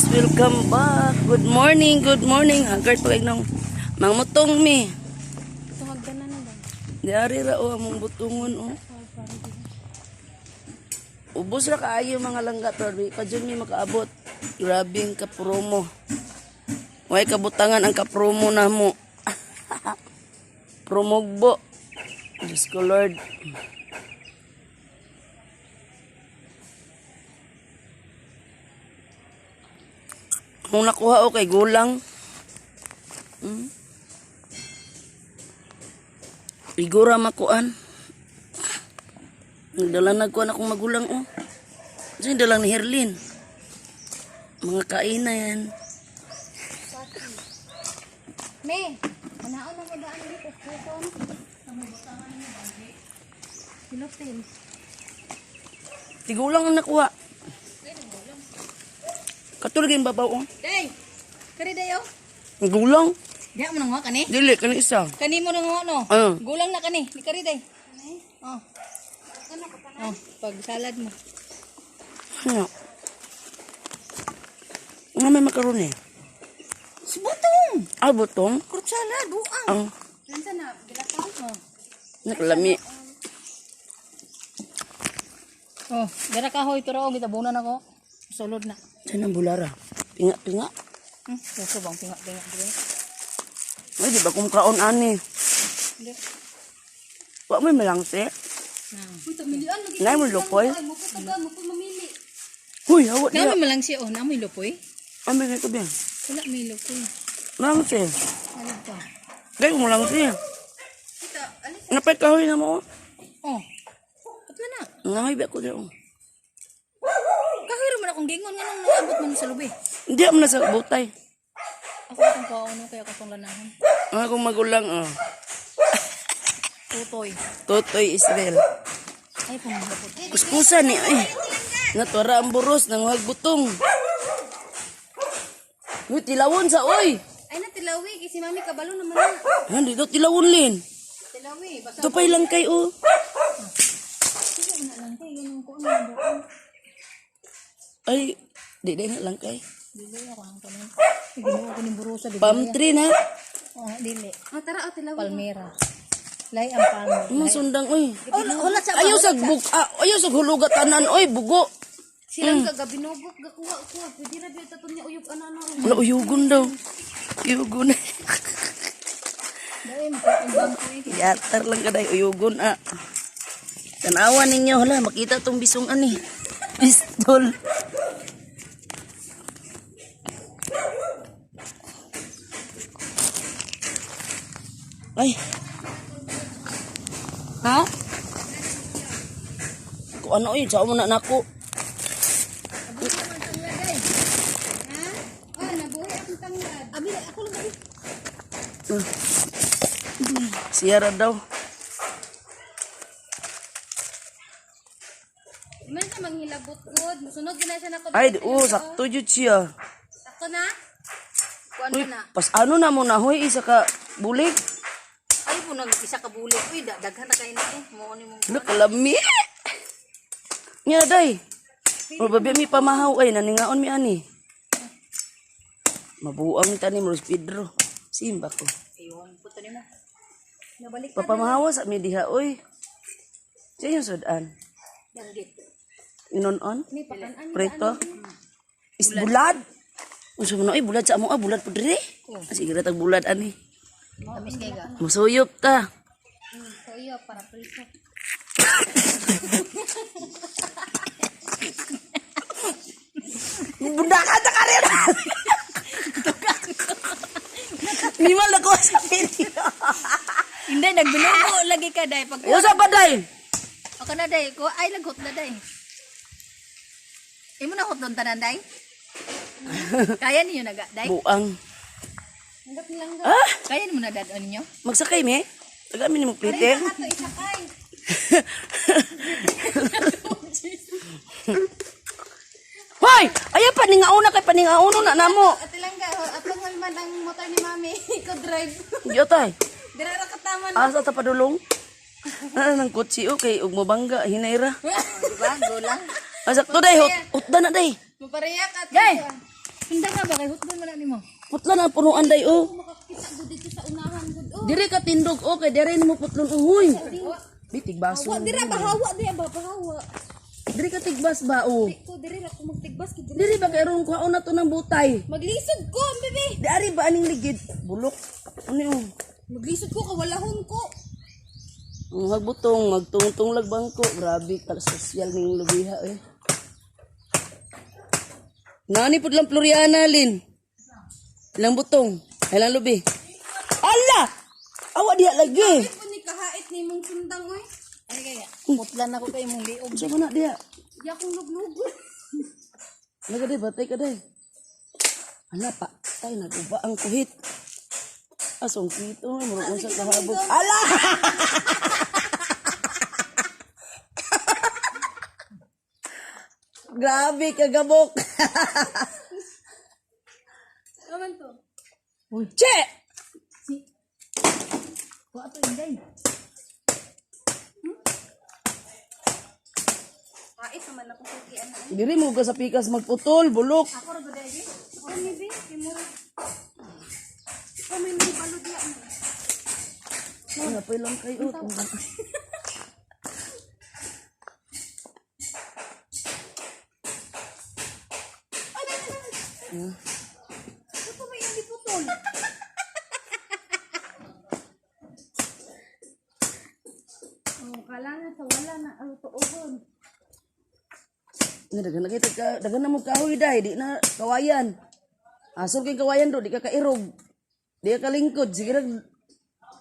Welcome back. Good morning, good morning. Haggard pa ng mangmutong mi. Tumagdan na ba? Diari ra o among butungon o. Ubos ra kaayo mga langga pero di pa jud mi makaabot. Grabe ang kapromo. Way kabutangan ang kapromo namo. Promogbo. Diyos ko Lord. Kung nakuha o kay gulang. Igura makuan. Nagdala na kuan akong magulang oh. Sino yung dalang ni Herlin? Mga kaina yan. Me, anaon na mo daan dito. Puton. Pilotin. Tigulang ang nakuha. Katulog yung babaw oh. Day! Kari dayo. Ang Gulang. Diha mo nang kani? Dili, kani isa. Kani mo nang no? Ano? Gulang na kani. Di kari day. Oh. Oh, pag salad mo. Ano? Nga may macaroni. Si butong. Ah, butong. Fruit salad, buang. Ang Lansa na, gilataw. Oh. nakalami. Oh, dara kahoy turo gitabunan ako. Sulod na. Saan ang bulara? Pinga-pinga. Puso bang pinga-pinga diri. Ay, di ba kung kaon ani? Hindi. Wa mo malangsi. Nay mo lupoy. Huy, hawa Nami diya. malang siya oh, nami lupoy. Ami kay ko biyan. Wala may lupoy. Malangsi. Ano pa? Dahil mo malangsi. Napay kahoy na mo. Oh. Patla na. Ngahoy ba ko diya. oh. Kahoy ra man akong gingon nga nung naabot man sa lubi. Hindi mo na sa butay. Ako akong kaon kaya ako tong lanahon. Ang akong magulang oh. Tutoy. Totoy Israel. Ay pumapot. Kuskusa ni ay. Natura ang buros nang wag butong. Uy, tilawon sa oy. Ay na tilawi kay si mami kabalo naman na. Han dito tilawon lin. Tilawi basta Tupay lang kay oh. na lang kay ganun ko ano doon. Ay, di di na lang kay. Dili ako ang kanon. Ginoo ko ni burusa di. Palm tree na. Oh, dili. Ah, tara oh, tilawi. Palmera. Lay ang palmer. Mga sundang oy. Oh, wala sa Ayaw sa bug ah, ayaw sa huluga tanan oy bugo. Silang kagabinubok gakuha kuha pwede ra biya taton niya uyog ana ana. Wala uyugon daw. Uyugon. Dai makaundang ko eh. Yatar lang kaday uyugon ah. Tanawa ninyo hala makita tong bisong ani. Pistol. Ay. Ha? Kung ano yun, sa mo na nako. Ah, nabuhi akong tanglad. Abi ako lang abi. Siyara daw. Di man siya manghilabot gud. Musunod gina siya nako. Ay, di, oh, sakto jud siya. Sakto na. Kuan Uy, na. pas ano na mo na, hoy, isa ka bulig. Ay po nag isa ka bulik. Uy, daghan na kay na eh. Mo ni mong Nakalami. Nga day. O babi mi pamahaw ay naningaon mi ani. Mabuang tani mo Pedro. Simba ko. Ayun, puto nimo. Nabalik Papamahawa sa mi diha oy. Sa yung sudan. Danggit. Inon-on? Preto? Is bulad. Unsa man oy bulad sa amo ah bulad pud diri. Sige ra tag bulad ani. Tamis kay ga. Musuyop ta. So iyo para preso. Bundakan ta karin. Nimal na ko sa video. Hindi nagbinugo lagi ka day pag Usa pa day. Ako na day ko ay lagot na day. Imo na hotdog tanan day. Kaya ninyo naga day. Buang. Hanggat nilang Ah, Kaya nimo na dadon ninyo. magsakay me. Taga mi nimo plite. ato isakay. Hoy, ayaw paningauna kay paningauno na namo. Ate lang ga, atong man ang motor ni mami. Ikaw drive. Di tay. Dira ra kataman. Asa ta padulong? Ana nang kotse okay ug mobangga hinayra. Di ba? Gulang. Asa to day hot hotda na day. Mapareha ka. Gay! Sunda ka ba kay hutdon man na nimo. Putla na ang punuan day oh. Makakita gud dito sa unahan gud oh. Dire ka tindog oh kay dire nimo putlon uhoy. Di tigbaso. Wa dira bahawa diya ba bahawa. Dire ka tigbas ba oh. Ko dire ra ko magtigbas kay dire. Dire ba kay ron kuhaon na to ng butay. Maglisod ko, bebe. Di ari ba aning ligid? Bulok. Ano yun? Maglisod ko kawalahon ko. Ang hagbutong, magtungtong lag bangko. Grabe, ka sosyal ning lubiha eh. Nani pud lang Floriana, Lin. Ilang butong? Ay, ilang lubi? Ala! Awa diha lagi. Ko ni kahait ni mong sundang oy. Ay kaya putlan ako kay imong liog. Unsa man na diha? Di akong luglugon. Naga day, batay ka day. Ala pa, tay naguba ang kuhit. Asong kito, murag unsa ka habog. Ala! Grabe kagabok. Aman to. Che! Wa to inday. Hait naman ako sa kian na. Diri mo ka sa pikas magputol, bulok. Ako ra gud ay. Ako ni be, kay mura. Ko may mga balod diya mo. Ay, apoy lang kayo. Ito may hindi putol. Oh, kala na sa wala na ang tuogon. Nga, dagan na kita ka, dagan na mo kahoy day, di na kawayan. Asol kay kawayan do, di ka kairog. Di ka kalingkod, sige ra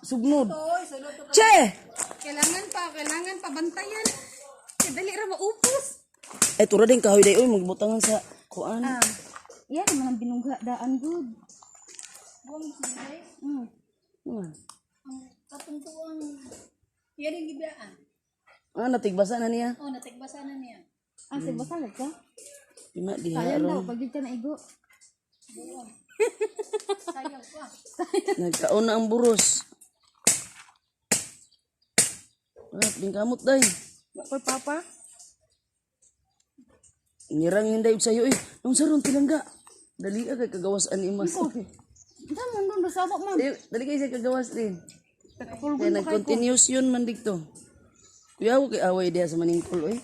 sugnod. Oy, sulod to. Che! Kailangan pa bantayan. Kay dali ra maupos. Ay, tura din kahoy day, oy, magbutangan sa kuan. Ah. Yan naman ang binungga daan good. Buong inday. Hmm. Ang katungtuang yan ang gibiyaan. Ah, natigbasa na niya. Oh, natigbasa na niya. Ah, sa basalag ka? Ima diha Sayang daw, ron. pag di ka naigo. Sayang pa. Nagkaon na ang buros. Ah, kamot day. Koy papa. Ngirang hinday og sayo eh. Nung saron tilangga. Dali ka kay kagawas ani mas. Unsa man dun basabak man. Dali, dali kay siya kagawas din. Takapulgon Kaya nag-continuous yun man dito. Kuya, kay away diha sa maningkol oy.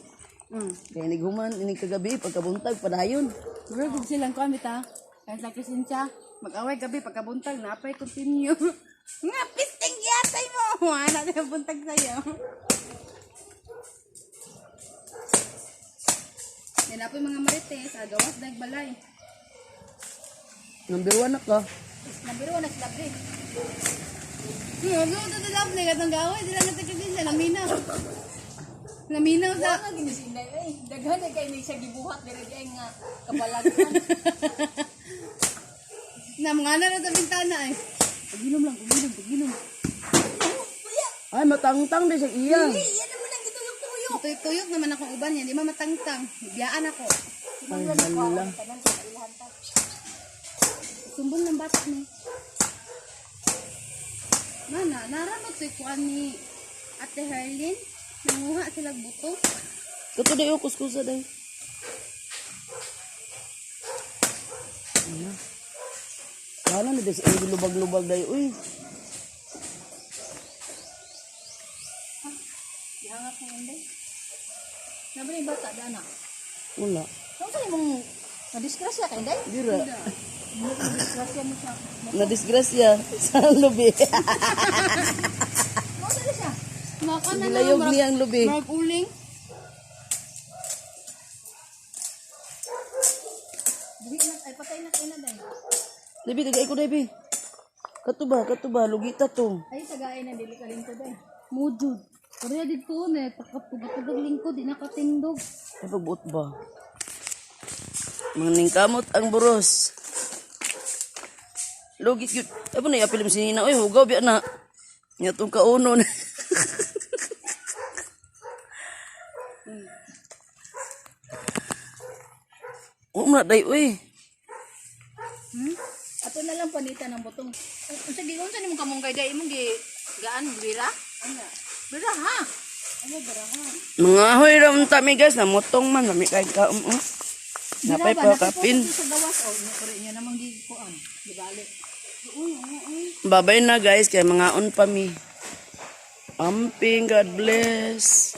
Kaya nighuman inig kagabi pagkabuntag padayon. Bro, gud silang kami ta. Kaya sa kisensya, mag-away gabi pagkabuntag na apay continue. Nga pisting yatay mo. Wala na buntag sa'yo. Yan apoy mga marites, agawas dag balay. Number 1 na ka. Number 1 na sila pre. Ano to to love na katong gaway sila na sa naminaw. Naminaw sa Nga gini si inday ay. Daghan na kay ni siya gibuhat diri di ay nga kabalagan. Na mga na sa bintana ay. Paginom lang, paginom, paginom. Ay matangtang di siya iya. Iyan naman ang gituyok-tuyok. Tuyok-tuyok naman akong uban yan, di ma matangtang. Biyaan ako. Ay hala. Sumbong ng bata ni. Mana, naramot sa kuan ni Ate Herlin. Nanguha sila buto. Kato day oh, kuskusa day. Ano? Wala na day sa lubag-lubag day uy. Gihangak ko inday. Nabali bata dana. Wala. Ano sa imong nadisgrasya ka inday? Dira. Nadisgrasya mo siya. Nadisgrasya sa lubi. Mo sa siya. Maka na Gilayog niya ang lubi. Marag uling. Buhi na ay patay na kay na day. Debi, tagay ko, Debi. Kato ba, lugita to. Ay tagay na dili ka lingkod day. Mujud. Pero dito ne, takapugatugang lingkod, di nakatindog. Ay, pagbuot ba? Maningkamot ang buros. Lugit yun. Ay, po na, iapil mo si Nina. Uy, hugaw, biya na. Nga tong kauno na. Oo, na, day, uy. Ato na lang panita ng butong. Unsa gi unsa nimong kamunggay day imong gi gaan bira? Ana. Bira ha. Ano bira ha? Mga ahoy ra unta mi guys, namutong man, lami kay kaom. Oh. Napay pa kapin. Sa gawas oh, pero inyo namang gikuan. Gibalik. Babay na, guys, kay mga on pa mi. Amping, God bless.